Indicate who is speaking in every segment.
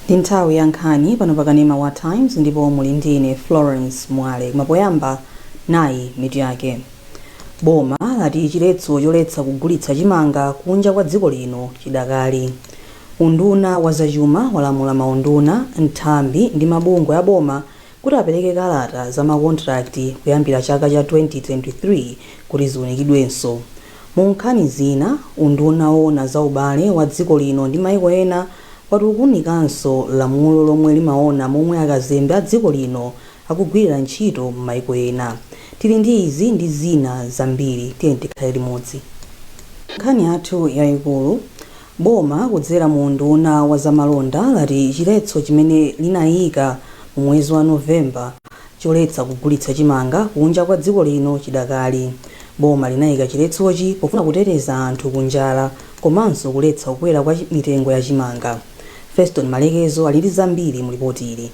Speaker 1: Ndi nthawi ya nkhani pano pakanema wa Times, ndipo muli ndine Florence Mwale. Kumapoyamba, nayi mitu yake. Boma lati chiletso choletsa kugulitsa chimanga kunja kwa dziko lino chidakali. Unduna wa zachuma walamula maunduna, nthambi ndi mabungwe a boma kuti apereke kalata za makontrakti kuyambira chaka cha 2023 kuti ziunikidwenso. Mu nkhani zina, unduna woona za ubale wa dziko lino ndi maiko ena wati ukuwunikanso lamulo lomwe limaona momwe akazembe a dziko lino akugwirira ntchito m'maiko ena. Tili ndi izi ndi zina zambiri, tiye tikhale limodzi. Nkhani yathu yayikulu: boma kudzera mu unduna wa zamalonda lati chiletso chimene linayika mu mwezi wa Novemba choletsa kugulitsa chimanga kunja kwa dziko lino chidakali. Boma linayika chiletsochi pofuna kuteteza anthu ku njala komanso kuletsa kukwera kwa mitengo ya chimanga. Feston Malekezo ali ndi zambiri mu ripoti ili.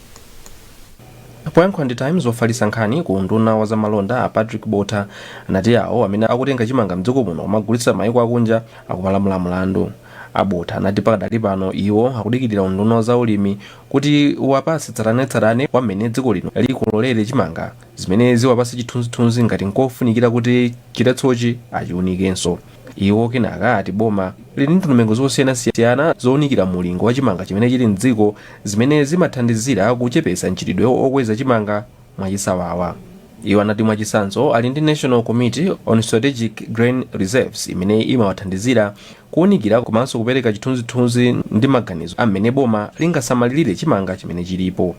Speaker 2: Poyankhula ndi Times, ofalitsa nkhani ku unduna wa zamalonda a Patrick Botha anati awo amene akutenga chimanga mdziko muno kumagulitsa maiko akunja akupalamula mlandu. A Botha anati pakadali pano iwo akudikirira unduna wa zaulimi kuti uwapatse tsatanetsatane wa mmene dziko lino likololere chimanga, zimene ziwapatse chithunzithunzi ngati nkofunikira kuti chiletsochi achiunikenso. Iwo kenaka ati boma lili ndi ndondomeko zosiyanasiyana zowunikira mulingo wa chimanga chimene chili mdziko, zimene zimathandizira kuchepetsa mchitidwe okweza chimanga mwachisawawa. Iwo anati mwachitsanzo ali ndi National Committee on Strategic Grain Reserves imene imawathandizira kuwunikira komanso kupereka chithunzithunzi ndi maganizo amene boma lingasamalirire chimanga chimene chilipo.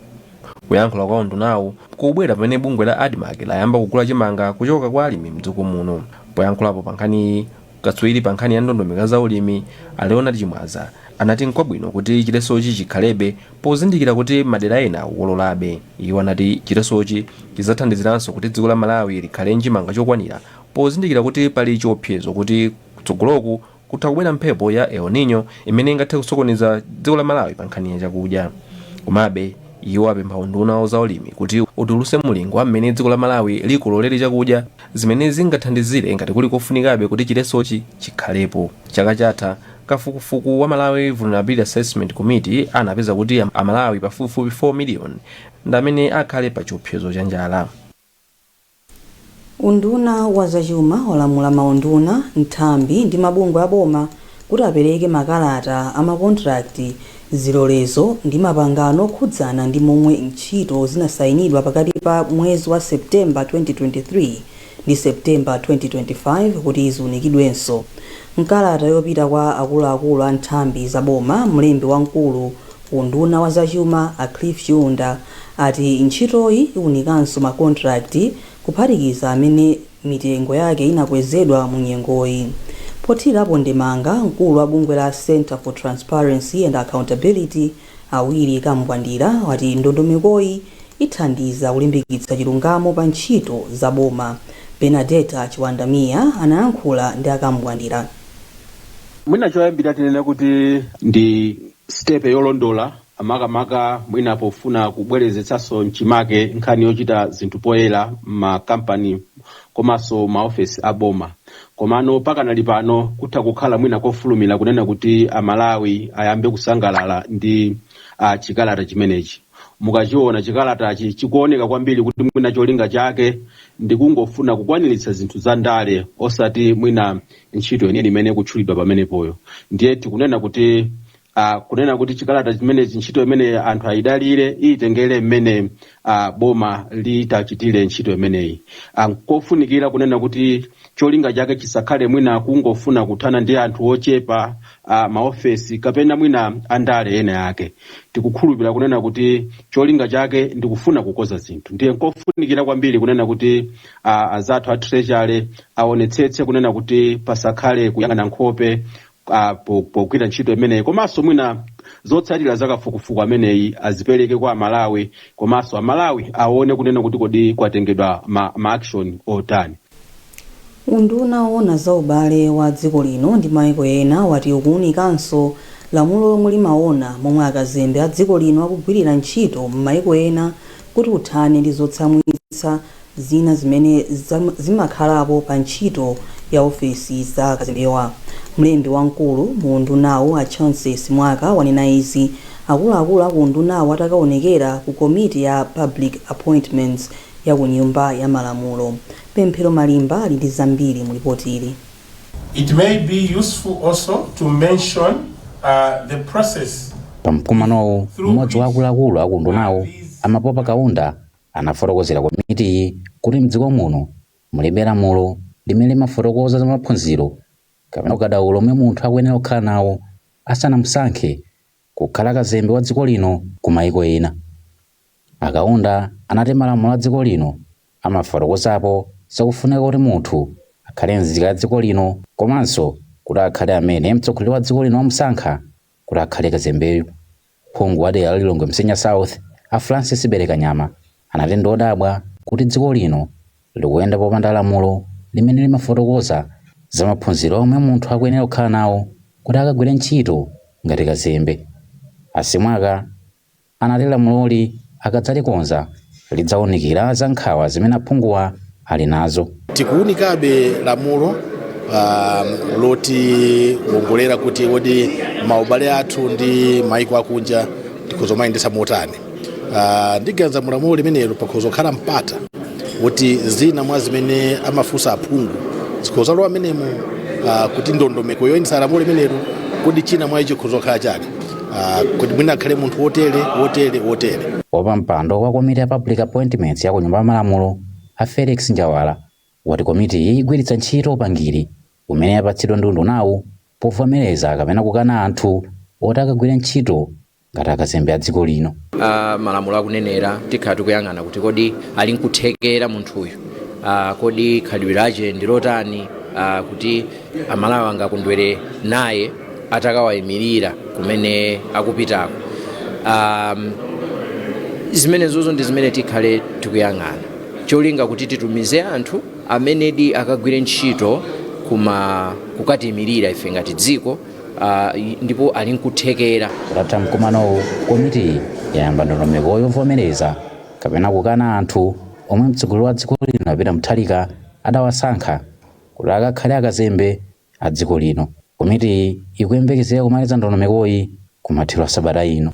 Speaker 2: Kuyankhula kwa undunawu kubwera pamene bungwe la ADMARC layamba kugula chimanga kuchoka kwa alimi mdziko muno. Poyankhulapo pa nkhaniyi, katswiri pa nkhani ya ndondomeko za ulimi a Leonard Chimwaza anati nkwabwino kuti chiletsochi chikhalebe pozindikira kuti madera ena akukololabe. Iwo anati chiletsochi chidzathandiziranso kuti dziko la Malawi likhale nchimanga chokwanira, pozindikira kuti pali chiopsezo kuti kutsogoloku kutha kubwera mphepo ya El Nino imene ingathe kusokoneza dziko la Malawi pa nkhani ya chakudya. Komabe iwo apempha unduna wa zaulimi kuti utulutse mulingo wa mmene dziko la Malawi likololere chakudya, zimene zingathandizire ngati kuli kofunikabe kuti chiletsochi chikhalepo. Chaka chatha, kafukufuku wa Malawi Vulnerability Assessment Committee anapeza kuti Amalawi pafupifupi 4 million ndi amene akhale pa chiopsezo cha njala.
Speaker 1: Unduna wa zachuma walamula maunduna, nthambi ndi mabungwe a boma kuti apereke makalata a makontrakti, zilolezo ndi mapangano okhudzana ndi momwe ntchito zinasayinidwa pakati pa mwezi wa Septemba 2023 ndi Septemba 2025 kuti ziunikidwenso. Mkalata yopita kwa akuluakulu a nthambi za boma, mlembi wamkulu ku unduna wa zachuma a Cliff Chiunda ati ntchitoyi iwunikanso makontrakti, kuphatikiza amene mitengo yake inakwezedwa mu nyengoyi. Pothirapo ndemanga, mkulu wa bungwe la Center for Transparency and Accountability a Willie Kambwandira wati ndondomekoyi ithandiza kulimbikitsa chilungamo pa ntchito za boma. Benadeta Chiwandamiya anayankhula ndi aKambwandira.
Speaker 3: Mwina choyambira tinene kuti ndi step yolondola, makamaka mwina pofuna kubwerezetsanso mchimake nkhani yochita zinthu poyera m'makampani komanso maofesi a boma. Komano pakanali pano kutha kukhala mwina kofulumira kunena kuti Amalawi ayambe kusangalala ndi chikalata chimenechi. Mukachiona chikalatachi, chikuoneka kwambiri kuti mwina cholinga chake ndi kungofuna kukwaniritsa zinthu za ndale, osati mwina ntchito yeniyeni imene ikutchulidwa pamenepoyo. Ndiye tikunena kuti kunena kuti chikalata chimenechi, ntchito imene anthu ayidalire, iyitengere mmene boma litachitire ntchito imeneyi. Nkofunikira kunena kuti cholinga chake chisakhale mwina kungofuna kuthana ndi anthu ochepa, maofesi kapena mwina andale ena ake. Tikukhulupirira kunena kuti cholinga chake ndikufuna kukoza zinthu. Ndiye nkofunikira kwambiri kunena kuti azathu a Treasury aonetsetse kunena kuti pasakhale kuyang'ana nkhope pogwira ntchito imeneyi, komanso mwina zotsatira za kafukufuku ameneyi azipereke kwa Amalawi, komanso Amalawi aone kunena kuti kodi kwatengedwa ma action otani.
Speaker 1: Unduna woona za ubale wa dziko lino ndi maiko ena wati ukuwunikanso lamulo lomwe limaona momwe akazembe a dziko lino akugwirira ntchito m'maiko ena kuti uthane ndi zotsamwitsa zina zimene zimakhalapo pa ntchito ya ofesi za akazembewa. Mlembi wamkulu mu undunawu a Chauncey Simwaka wanena izi Akuluakulu aku undunawo atakaonekera ku komiti ya Public Appointments ya ku Nyumba ya Malamulo. Pemphero Malimba ali ndi zambiri mu ripoti ili.
Speaker 4: It may be useful also to mention the process.
Speaker 5: Pamkumanowu, mmodzi wa akuluakulu aku undunawo, a Mapopa Kaunda, anafotokozera komitiyi kuti mdziko muno mulibe lamulo limene limafotokoza za maphunziro kapena ukadaulo omwe munthu akuyenera kukhala nawo asanamusankhe kukhala kazembe wa dziko lino ku mayiko ena. A Kaunda anati malamulo a dziko lino amafotokozapo zakufunika kuti munthu akhale nzika ya dziko lino komanso kuti akhale amene mtsogoleri wa dziko lino wamusankha kuti akhale kazembeyo. Phungu wa dera la Lilongwe Msinya South, a Francis Belekanyama, anati ndiodabwa kuti dziko lino likuyenda popanda lamulo limene limafotokoza za maphunziro omwe munthu akuyenera kukhala nawo kuti akagwire ntchito ngati kazembe. A Simwaka anati lamuloli akadzalikonza lidzawunikira za nkhawa zimene aphunguwa ali nazo.
Speaker 6: Tikuwunikabe lamulo lotiwongolera kuti kodi maubale athu ndi maiko akunja tikhoza kumayendetsa motani. Ndiganiza mulamulo limenelo pakhoza kukhala mpata kuti zina mwa zimene amafunsa aphungu zikhoza lowa amenemo, kuti ndondomeko yoyendetsa lamulo limenelo, kodi china mwa icho chikhoza kukhala chani, kuti mwina akhale munthu wotere, wotere, wotere.
Speaker 5: Wapampando wa komiti ya Public Appointments ya ku Nyumba ya Malamulo, a Felix Njawala, wati komitiyi igwiritsa ntchito upangiri umene yapatsidwa ndi undunawu povomereza kapena kukana anthu oti akagwire ntchito ngati akazembe a dziko lino.
Speaker 7: Malamulo akunenera, tikhala tikuyang'ana kuti kodi ali nkuthekera munthuyu, kodi khalidwe lache ndi lotani, kuti Amalawi angakondwere naye atakawayimirira kumene akupitako. Zimenezozo ndi zimene tikhale tikuyang'ana, cholinga kuti titumize anthu amenedi akagwire ntchito kuma kukatiyimirira ife ngati dziko, ndipo ali nkuthekera.
Speaker 5: Kutatha mkumanowu, komiti yayamba ndondomeko yovomereza kapena kukana anthu omwe mtsogoleri wa dziko lino Peter Mutharika adawasankha kuti akakhale akazembe a dziko lino. Komiti ikuyembekezera kumaliza ndondomekoyi kumathero a sabata ino.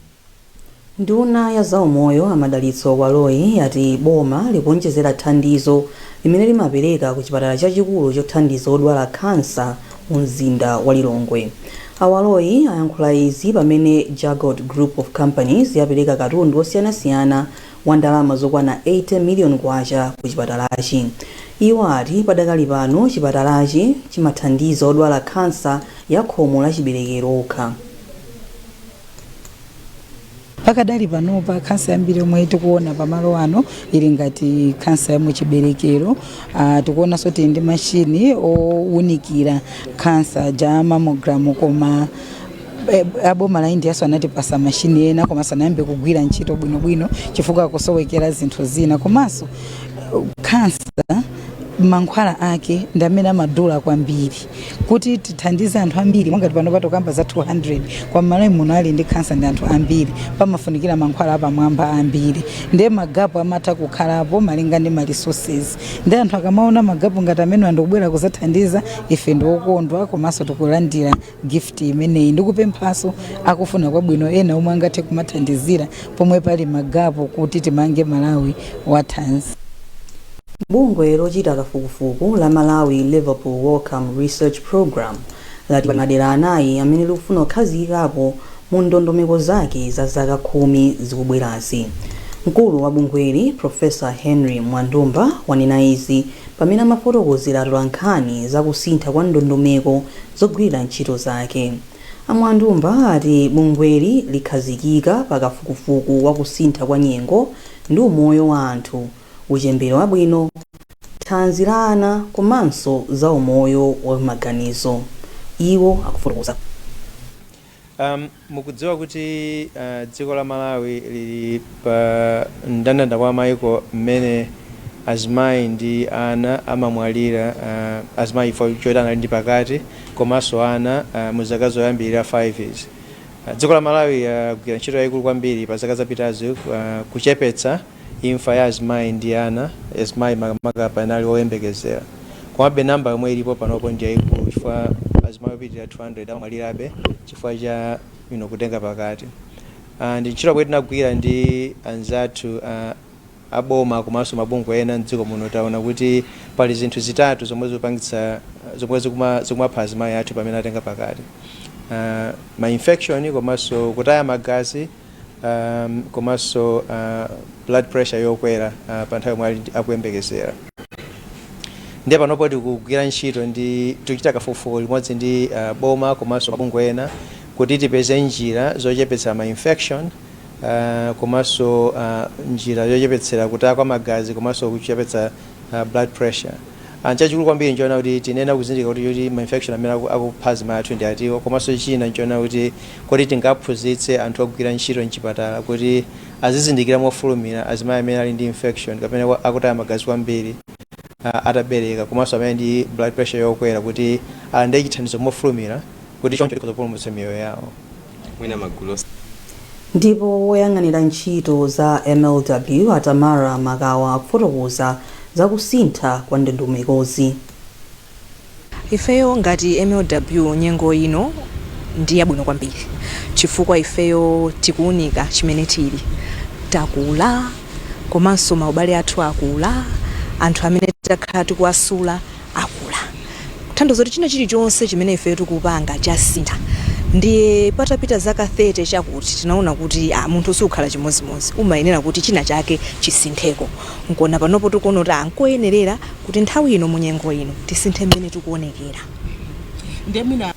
Speaker 1: Nduna ya zaumoyo, a Madalitso Baloyi, yati boma likuonjezera thandizo limene limapereka ku chipatala chachikulu chothandiza odwala khansa mu mzinda wa Lilongwe. A Baloyi ayankhula izi pamene Jagot Group of Companies yapereka katundu osiyanasiyana wa ndalama zokwana 80 million kwacha ku chipatalachi. Iwo ati padakali pano chipatalachi chimathandiza odwala khansa ya khomo la chiberekero okha.
Speaker 8: Pakadali panopa, khansa yambiri yomwe tikuona pamalo ano ili ngati khansa ya muchiberekero. Tikuonanso tili ndi mashini owunikira khansa ja mammogram, koma aboma la Indiaso anatipasa mashini ena, koma sanayambe kugwira ntchito bwinobwino chifukwa akusowekera zinthu zina. Komanso khansa mankhwala ake ndi amene amadula kwambiri kuti tithandize anthu ambiri. Mwangati pano patokamba za 200, kwa Malawi muno ali ndi khansa ndi anthu ambiri, pamafunikira mankhwala apamwamba ambiri, ndiye ma gap amatha kukhalapo malinga ndi ma resources. Ndi anthu akamaona ma gap ngati amene andikubwera kuzathandiza, ife ndiokondwa, komanso tikulandira gift imeneyi. Ndikupemphanso akufuna kwabwino ena omwe angathe kumathandizira pomwe pali ma gap kuti timange Malawi wathanzi.
Speaker 1: Bungwe lochita kafukufuku la Malawi Liverpool Wellcome Research Program lati madera anayi amene likufuna kukhazikikapo mu ndondomeko zake za zaka 10 zikubwerazi. Mkulu wa bungweli, Professor Henry Mwandumba, wanena izi pamene amafotokozera atolankhani za kusintha kwa ndondomeko zogwirira ntchito zake. A Mwandumba ati bungweli likhazikika pa kafukufuku wa kusintha kwa nyengo ndi umoyo wa anthu, uchembere wabwino, thanzi la ana komanso za umoyo wa maganizo. Iwo akufotokoza.
Speaker 9: Mukudziwa kuti dziko la Malawi lili pa mndandanda wa maiko mmene azimayi ndi ana amamwalira, azimayi chifukwa choti anali ndi pakati komanso ana mu zaka zoyambirira 5 izi. Dziko la Malawi lagwira ntchito yayikulu kwambiri pa zaka zapitazi kuchepetsa imfa ya azimayi ndi ana, azimayi makamaka panali oyembekezera. Komabe namba yomwe ilipo panopo ndi yayikulu chifukwa azimayi opitirira 200 amwalirabe chifukwa cha kutenga pakati. Ndi ntchito yomwe tinagwira ndi anzathu aboma komanso mabungwe ena mdziko muno. Taona kuti pali zinthu zitatu zomwe zikupangitsa, zomwe zikumapha azimayi athu pamene atenga pakati: ma infection, komanso kutaya magazi, komanso blood pressure yokwera pa nthawi yomwe ali akuyembekezera. Ndiye panopo tikugwira ntchito ndi tikuchita kafukufuku limodzi ndi boma komanso mabungwe ena kuti tipeze njira zochepetsa ma infection, komanso njira yochepetsera kutaya kwa magazi, komanso kuchepetsa blood pressure. Chachikulu kwambiri nchoona kuti tinena kuzindika kuti ma infection amene akupha azimayi athu ndi atiwo. Komanso china nchoona kuti kodi tingaphunzitse anthu ogwira ntchito mchipatala kuti azizindikira mofulumira azimayi amene ali ndi infection kapena akutaya magazi kwambiri atabereka, komanso amene ndi blood pressure yokwera, kuti alandire chithandizo mofulumira, kuti choncho tikhoza kupulumutsa miyoyo yawo.
Speaker 10: Mwina magulu
Speaker 1: Ndipo woyang'anira ntchito za MLW, Atamara Makawa, akufotokoza za kusintha kwa ndondomekozi.
Speaker 11: Ifeyo ngati MLW, nyengo ino ndi yabwino kwambiri chifukwa ifeyo tikuunika chimene tili. Takula, komanso maubale athu akula, anthu amene takhala tikuwasula akula, kuthandiza kuti china chilichonse chimene ifeyo tikupanga chasintha. Ndiye patapita zaka 30 chakuti tinaona kuti munthu sukhala chimodzimodzi, umayenera kuti china chake chisintheko. Nkona panopo tikuona kuti ankoyenerera kuti nthawi ino, munyengo ino, tisinthe mmene tikuonekera.
Speaker 12: Ndemina.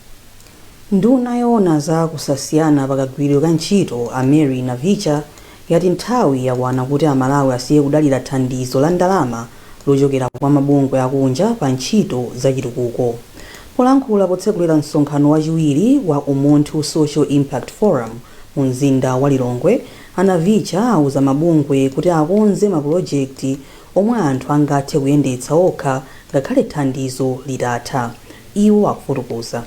Speaker 1: Nduna yoona za kusasiyana pakagwiridwe ka ntchito, a Mary Navicha, yati nthawi yakwana kuti Amalawi asiye kudalira thandizo la ndalama lochokera kwa mabungwe akunja pa ntchito zachitukuko. Polankhula potsekulira msonkhano wachiwiri wa Umunthu Social Impact Forum mu mzinda wa Lilongwe, a Navicha auza mabungwe kuti akonze mapulojekiti omwe anthu angathe kuyendetsa okha ngakhale thandizo litatha. Iwo akufotokoza.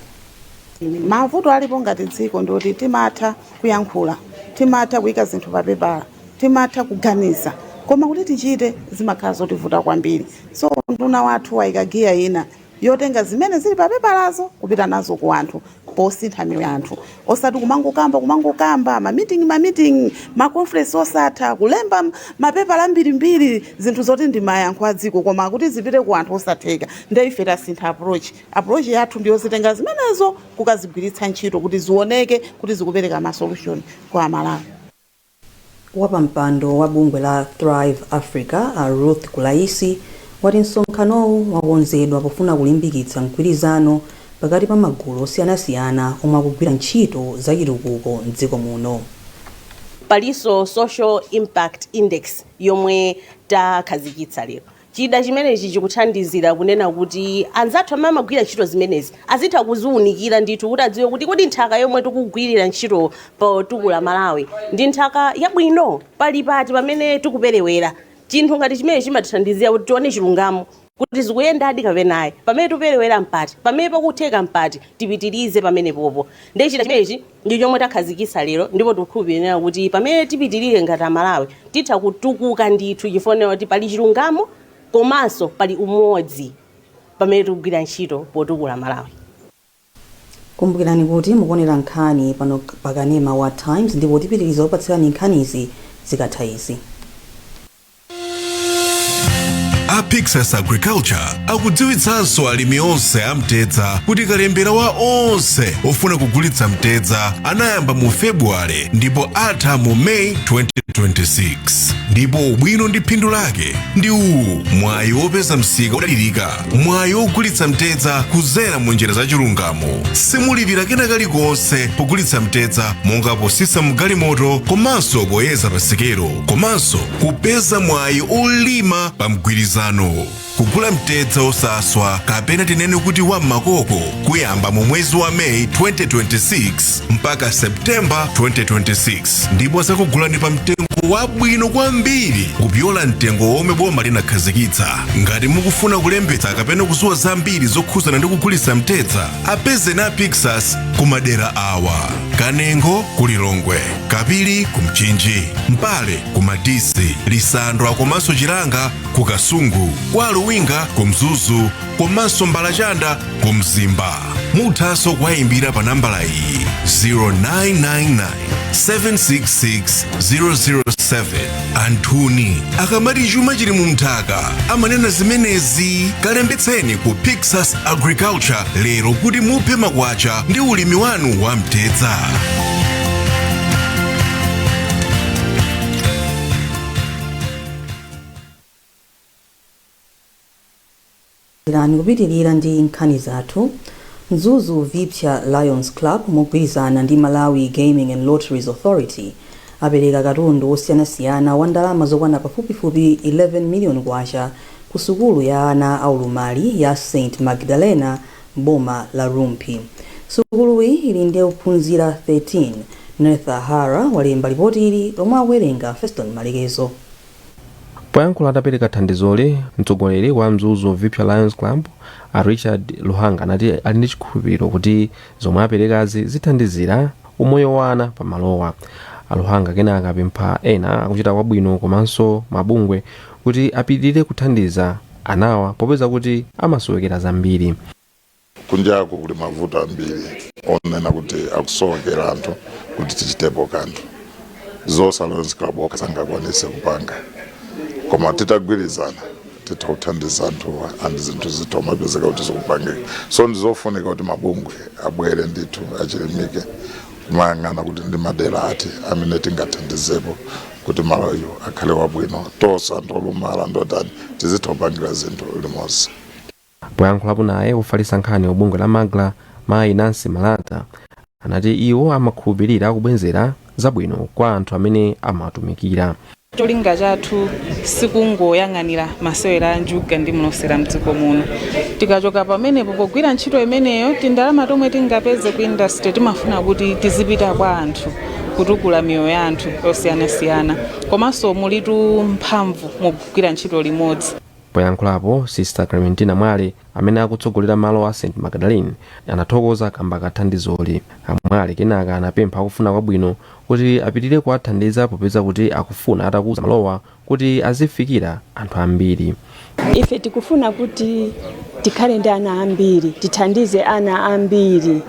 Speaker 13: Mavuto alipo ngati dziko ndoti timatha kuyankhula, timatha kuyika zinthu papepala, timatha kuganiza, koma kuti tichite zimakhala zotivuta kwambiri. So nduna wathu wayika giya ina yotenga zimene zili papepalazo kupita nazo ku anthu posintha miyoyo ya anthu, osati kumangokamba, kumangokamba, ma meeting, ma meeting, ma conference osatha, kulemba mapepala ambirimbiri, zinthu zoti ndi mayankho a dziko, koma kuti zipite ku anthu osatheka. Nde ife tasintha approach. Approach yathu ndiyozitenga zimenezo kukazigwiritsa ntchito kuti zioneke kuti zikupereka ma solution kwa Amalawi.
Speaker 1: Wapampando wa bungwe la Thrive Africa, a Ruth Kulaisi, wati msonkhanowu wakonzedwa pofuna kulimbikitsa mgwirizano pakati pa magulu osiyanasiyana omwe akugwira ntchito zachitukuko mdziko muno.
Speaker 14: Palinso Social Impact Index yomwe takhazikitsa lero. Chida chimenechi chikuthandizira kunena kuti anzathu amene amagwira ntchito zimenezi azitha kuziwunikira ndithu, kuti adziwe kuti kodi nthaka yomwe tikugwirira ntchito potukula Malawi ndi nthaka yabwino, pali pati pamene tikuperewera. Chinthu ngati chimene chimatithandizira kuti tione chilungamo kuti zikuyendadi kapenayi, pamene tikuperewera mpati, pamene pakutheka mpati, tipitirize pamene popo. Ndiye chida chimenechi ndi chomwe takhazikitsa lero, ndipo tikukhulupirira kuti pamene tipitirire ngati Amalawi titha kutukuka ndithu, chifukwa kuti pali chilungamo komanso pali umodzi pamene tikugwira ntchito potukula Malawi.
Speaker 1: Kumbukirani kuti mukuonera nkhani pano pakanema wa Times, ndipo tipitiriza kupatsirani nkhanizi zikatha izi.
Speaker 15: A Pyxus Agriculture akudziwitsanso alimi onse a mtedza kuti kalembera wa onse ofuna kugulitsa mtedza anayamba mu Februwale ndipo atha mu May 2026. Ndipo ubwino ndi phindu lake ndi uwu: mwayi wopeza msika wodalirika, mwayi wogulitsa mtedza kuzera mu njira zachilungamo, simulipira kena kalikonse pogulitsa mtedza, monga posisa mgalimoto komanso poyeza pasikelo, komanso kupeza mwayi olima pa mgwirizano. Kugula mtedza osaswa, kapena tinene kuti wa makoko, kuyamba mu mwezi wa Meyi 2026 mpaka Septemba 2026, ndipo zakugulani pa mtengo wabwino kwambiri kupyola mtengo womwe boma linakhazikitsa. Ngati mukufuna kulembetsa kapena kudziwa zambiri zokhuzana ndi kugulitsa mtedza, apezeni a Pyxus ku madera awa: Kanengo ku Lilongwe, Kapili ku Mchinji, Mpale ku Madisi, Lisandwa komanso Chilanga ku Kasungu, kwa Luwinga ku Mzuzu, komanso Mbalachanda ku Mzimba. Muthanso kuwayimbira pa nambala iyi 0999 766 007. Anthuni akamati chuma chili mu mthaka amanena zimenezi. Kalembetseni ku Pixas Agriculture lero kuti muphe makwacha ndi ulimi wanu wa mtedza.
Speaker 1: Lani kupitirira ndi nkhani zathu. Mzuzu Vipya Lions Club mogwirizana ndi Malawi Gaming and Lotteries Authority apereka katundu osiyanasiyana wa ndalama zokwana pafupifupi 11 million kwacha ku sukulu ya ana aulumali ya St Magdalena boma la Rumphi. Sukuluyi ili ndi ophunzira 13. Netha Hara walemba ripoti ili lomwe akuwerenga Feston Malekezo.
Speaker 2: Poyankhula atapereka thandizoli, mtsogoleri wa Mzuzu Vipya Lions Club a Richard Luhanga anati ali ndi chikhulupiriro kuti zomwe aperekazi zithandizira umoyo wa ana pamalowa. Aluhanga kenaka apempha ena akuchita kwabwino komanso mabungwe kuti apitirire kuthandiza anawa popeza kuti amasowekera zambiri.
Speaker 10: Kunjaku kuli mavuto ambiri onena kuti akusowekera anthu kuti tichitepo kanthu. Zonse Lions Club okha sangakwanise kupanga, koma titagwirizana titha kuthandiza anthuwa and zinthu zitha kumapezeka kuti zikupangika. So ndizofunika kuti mabungwe abwere ndithu achilimike kumayang'ana kuti ndi madera ati amene tingathandizepo kuti maloyo akhale wabwino, tonse anthu olumala ndotani tizitha kupangira zinthu limodzi.
Speaker 2: Poyankhulapo naye wofalitsa nkhani wobungwe la MAGLA mayi Nancy Malata anati iwo amakhulupirira kubwenzera zabwino kwa anthu amene amatumikira.
Speaker 16: Cholinga chathu sikungoyang'anira masewera a njuga ndi mlosera mdziko muno. Tikachoka pamenepo pogwira ntchito imeneyo, tindalama tomwe tingapeze ku industry timafuna kuti tizipita kwa anthu kutukula miyoyo ya anthu osiyanasiyana, komanso mulitu mphamvu mugwira ntchito limodzi.
Speaker 2: Poyankhulapo Sister Clementina Mwale amene akutsogolera malo a St Magdalene anathokoza kamba ka thandizoli. Amwale kenaka anapempha akufuna kwabwino kuti apitirire kuwathandiza popeza kuti akufuna atakuza malowa kuti azifikira anthu ambiri.
Speaker 17: Ife tikufuna kuti tikhale ndi ana ambiri, tithandize ana ambiri,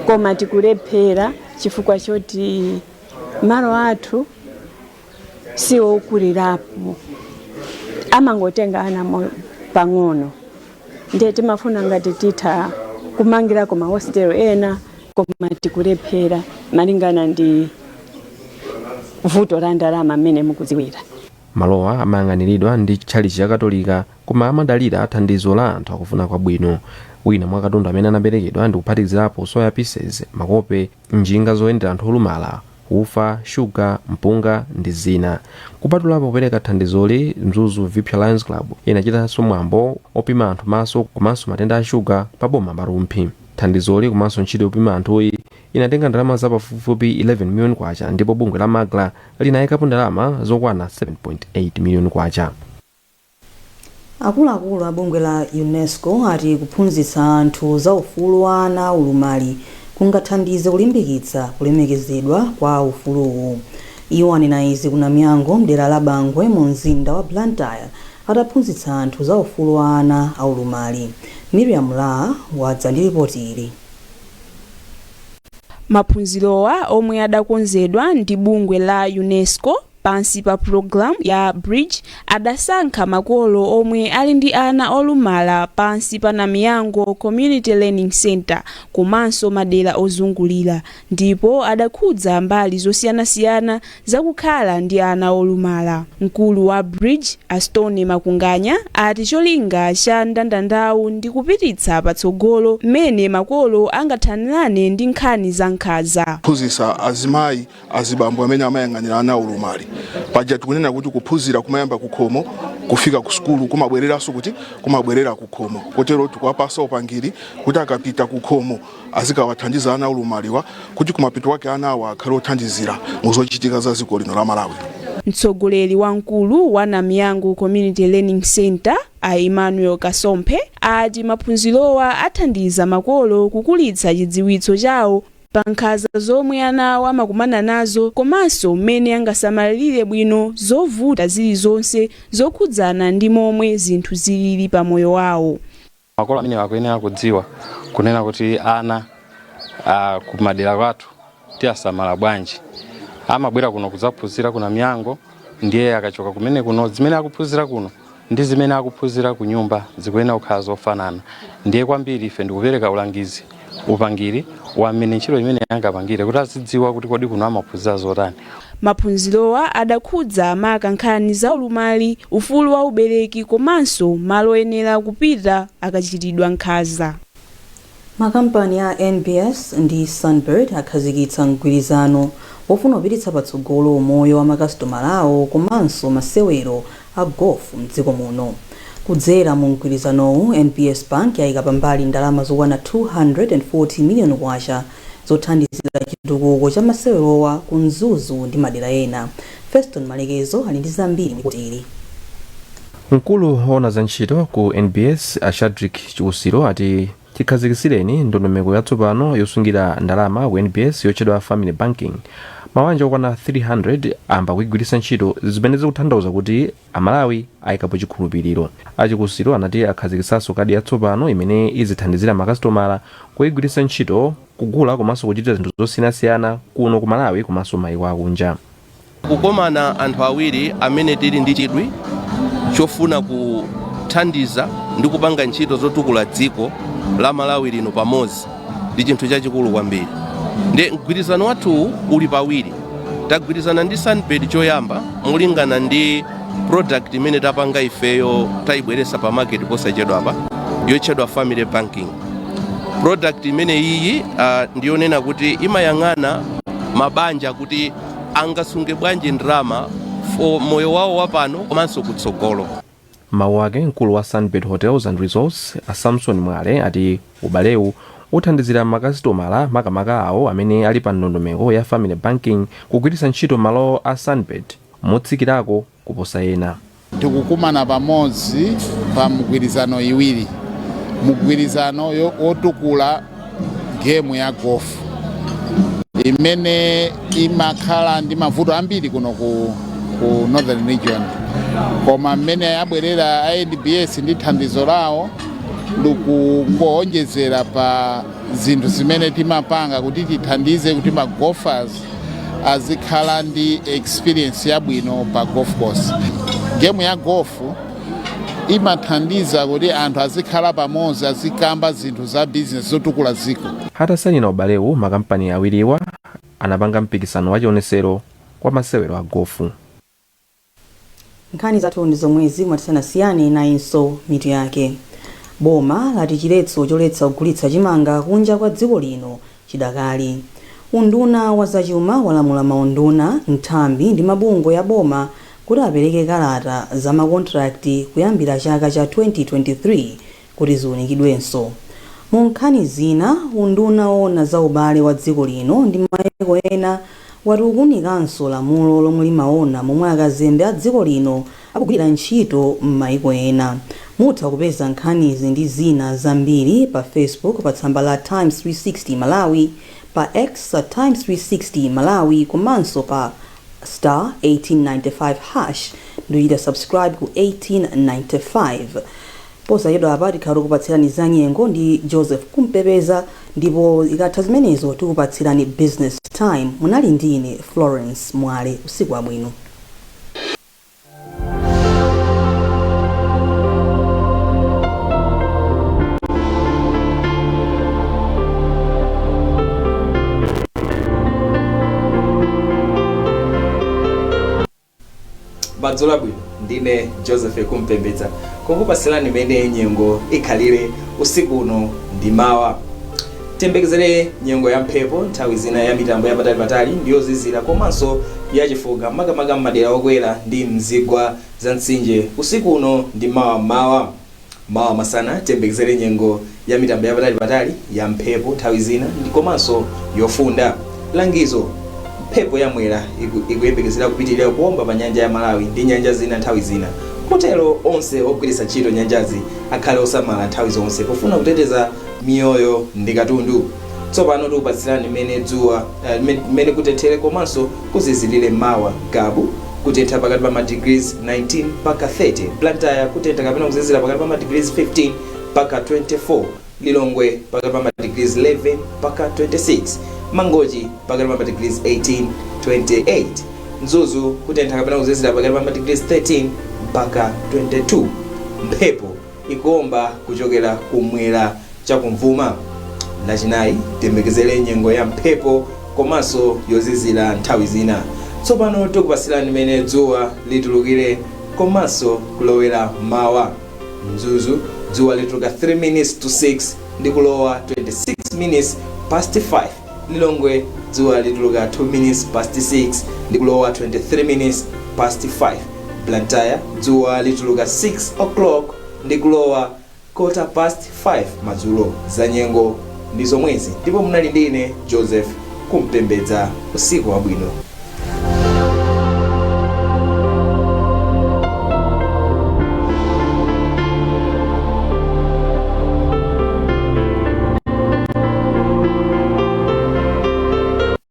Speaker 17: koma tikulephera chifukwa choti malo athu siwokulirapo, amangotenga ana pang'ono. Ndiye timafuna ngati titha kumangirako mahostel ena, koma tikulephera malingana ndi vuto la ndalama mmene mukudziwira.
Speaker 2: Malowa amayang'aniridwa ndi tchalitchi cha Katolika koma amadalira thandizo la anthu akufuna kwabwino. Wina mwa katundu amene anaperekedwa ndi kuphatikizirapo soya pieces, makope, njinga zoyendera anthu olumala, ufa, shuga, mpunga ndi zina. Kupatulapo kupereka thandizoli, Mzuzu Vipya Lions Club inachitanso mwambo opima anthu maso komanso matenda a shuga pa boma la Rumphi. Thandizoli komanso ntchito yopima anthuyi inatenga ndalama za pafupifupi 11 million kwacha ndipo bungwe la MAGLA linayikapo ndalama zokwana 7.8 million kwacha.
Speaker 1: Akuluakulu a bungwe la UNESCO ati kuphunzitsa anthu za ufulu wa ana aulumali kungathandize kulimbikitsa kulemekezedwa kwa ufuluwu. Iwo anena izi ku Namyango mdera la Bangwe mu mzinda wa Blantyre ataphunzitsa anthu za ufulu wa ana aulumali. Miriam La wadza ndi ripoti ili.
Speaker 18: Maphunzirowa omwe adakonzedwa ndi bungwe la UNESCO pansi pa pulogalamu ya Bridge adasankha makolo omwe ali ndi ana olumala pansi pa Namiyango Community Learning Center komanso madera ozungulira, ndipo adakhudza mbali zosiyanasiyana zakukhala ndi ana olumala. Mkulu wa Bridge Astone Makunganya ati cholinga cha mndandandawu ndi kupititsa patsogolo mmene makolo angathanirane ndi nkhani za nkhanza.
Speaker 19: Kuphunzitsa azimayi, azibambo amene amayang'anira ana aulumali. Paja tikunena kuti kuphunzira kumayamba kukhomo kufika ku sukulu, kumabwereranso kuti kumabwerera kukhomo. Kotero tikuwapasa upangiri kuti akapita kukhomo azikawathandiza ana aulumaliwa kuti kumapeto wake ana awa akhale othandizira mu zochitika za dziko lino la Malawi.
Speaker 18: Mtsogoleri wamkulu wa Namiyango Community Learning Center a Emmanuel Kasomphe ati maphunzirowa athandiza makolo kukulitsa chidziwitso chawo pa nkhanza zomwe ana awo amakumana nazo komanso mmene angasamalire bwino zovuta zilizonse zokhudzana ndi momwe zinthu zilili pa moyo wawo.
Speaker 20: Makolo amene akuyenera kudziwa kunena kuti ana kumadera kwathu tiyasamala bwanji, amabwera kuno kudzaphunzira kuna miyango, ndiye akachoka kumene kuno zimene akuphunzira kuno ndi zimene akuphunzira ku nyumba zikuyenera kukhala zofanana. Ndiye kwambiri ife ndikupereka ulangizi, upangiri wa mmene ntchito imene angapangire kuti azidziwa kuti kodi kuno amaphunzira zotani.
Speaker 18: Maphunzirowa adakhudza maka nkhani za ulumali, ufulu wa ubereki komanso malo oyenera kupita akachitidwa nkhanza.
Speaker 1: Makampani a NBS ndi Sunbird akhazikitsa mgwirizano wofuna kupititsa patsogolo umoyo wa makasitomala awo komanso masewero a golf mdziko muno. Kudzera mu mgwirizanowu, NBS Bank yayika pambali ndalama zokwana 240 miliyoni kwacha zothandizira chitukuko cha masewerowa ku Mzuzu ndi madera ena. Feston Malekezo ali ndi zambiri mu ripoti ili.
Speaker 2: Mkulu woona za ntchito ku NBS a Shadrick Chiusiro ati chikhazikitsireni ndondomeko yatsopano yosungira ndalama ku NBS yotchedwa Family Banking, mabanja okwana 300 ayamba kuyigwiritsa ntchito, zimene zikutanthauza kuti Amalawi ayikapo chikhulupiriro. A Chikusiro anati akhazikitsanso kadi yatsopano imene izithandizira makasitomala kuyigwiritsa ntchito kugula komanso kuchita zinthu zosiyanasiyana kuno ku Malawi komanso mayiko akunja.
Speaker 21: Kukomana anthu awiri amene tili ndi chidwi chofuna kuthandiza ndi kupanga ntchito zotukula dziko la Malawi lino pamodzi ndi chinthu chachikulu kwambiri. Ndi mgwirizano wathuwu uli pawiri. Tagwirizana ndi Sunbird choyamba molingana ndi product imene tapanga ifeyo, tayibweretsa pa market posachedwapa, yotchedwa Family Banking. Product imene iyi ndiyonena kuti imayang'ana mabanja kuti angasunge bwanji ndalama for moyo wawo wapano komanso kutsogolo.
Speaker 2: Mawu ake, mkulu wa Sunbird Hotels and Resorts a Samson Mwale ati ubalewu uthandizira makasitomala, makamaka awo amene ali pa ndondomeko ya Family Banking, kugwiritsa ntchito malo a Sunbird motsikirako kuposa ena.
Speaker 22: Tikukumana pamodzi pa mgwirizano iwiri, mgwirizano wotukula gemu ya golf imene imakhala ndi mavuto ambiri kuno ku Northern Region, koma mmene abwerera a NBS ndi thandizo lawo likungowonjezera pa zinthu zimene timapanga kuti tithandize kuti ma golfers azikhala ndi experience yabwino pa golf course. Gemu ya golf imathandiza kuti anthu azikhala pamodzi, azikamba zinthu za business zotukula dziko.
Speaker 2: Atasayina ubalewu, makampani awiriwa anapanga mpikisano wa chionesero wa masewero a gofu.
Speaker 1: Nkhani zathu ndi zomwezi, koma tisanasiyane nayinso mitu yake. Boma lati chiletso choletsa kugulitsa chimanga kunja kwa dziko lino chidakali. Unduna wa zachuma walamula maunduna, nthambi ndi mabungwe ya boma kuti apereke kalata za makontrakti kuyambira chaka cha 2023 kuti ziunikidwenso. Mu nkhani zina, unduna woona za ubale wa dziko lino ndi mayiko ena wati ukuunikanso lamulo lomwe limaona momwe akazembe a dziko lino akugwirira ntchito m'mayiko ena. Mutha kupeza nkhanizi ndi zina zambiri pa Facebook pa tsamba la Times 360 Malawi, pa X Times 360 Malawi komanso pa star 1895 hash ndikuchita subscribe ku 1895. Posachedwa apa tikhala tikupatsirani za nyengo ndi Joseph Kumpepeza, ndipo ikatha zimenezo tikupatsirani Business Time. Munali ndine Florence Mwale, usiku wabwino.
Speaker 23: Madzulo abwino, ndine Joseph Kumpembedza kukupatsirani mmene nyengo ikhalire usiku uno ndi mawa. Tiyembekezere nyengo ya mphepo, nthawi zina ya mitambo yapatalipatali ndi yozizira komanso yachifunga, makamaka m'madera okwera ndi m'zigwa za mtsinje usiku uno ndi mawa m'mawa. Mawa masana tiyembekezere nyengo ya mitambo yapatalipatali, ya mphepo nthawi zina ndi komanso yofunda. Langizo, Mphepo ya Mwera ikuyembekezera kupitilira kuomba pa nyanja ya Malawi ndi nyanja zina nthawi zina. Kotero onse ogwiritsa ntchito nyanjazi akhale osamala nthawi zonse pofuna kuteteza miyoyo ndi katundu. Tsopano tikupatsirani mmene dzuwa mmene kutenthere komanso kuzizilire mawa. Ngabu, kutentha pakati pa ma degrees 19 mpaka 30. Blantyre, kutentha kapena kuzizira pakati pa ma degrees 15 mpaka 24, Lilongwe pakati pa ma degrees 11 mpaka 26, Mangochi pakati pa ma degrees 18 28, Mzuzu kutentha kapena kuzizira pakati pa ma degrees 13 mpaka 22. Mphepo ikuomba kuchokera kumwera chakumvuma. Lachinayi tiyembekezere nyengo ya mphepo komanso yozizira nthawi zina. Tsopano tikupasirani mmene dzuwa litulukire komanso kulowera mawa. Mzuzu dzuwa lituluka 3 minutes to 6 ndi kulowa 26 minutes past 5. Lilongwe dzuwa lituluka 2 minutes past 6 ndi kulowa 23 minutes past 5. Blantyre dzuwa lituluka 6 o'clock ndi kulowa quarter past 5 madzulo. Za nyengo ndi zomwezi, ndipo munali ndi ine Joseph Kumpembedza. Usiku wabwino.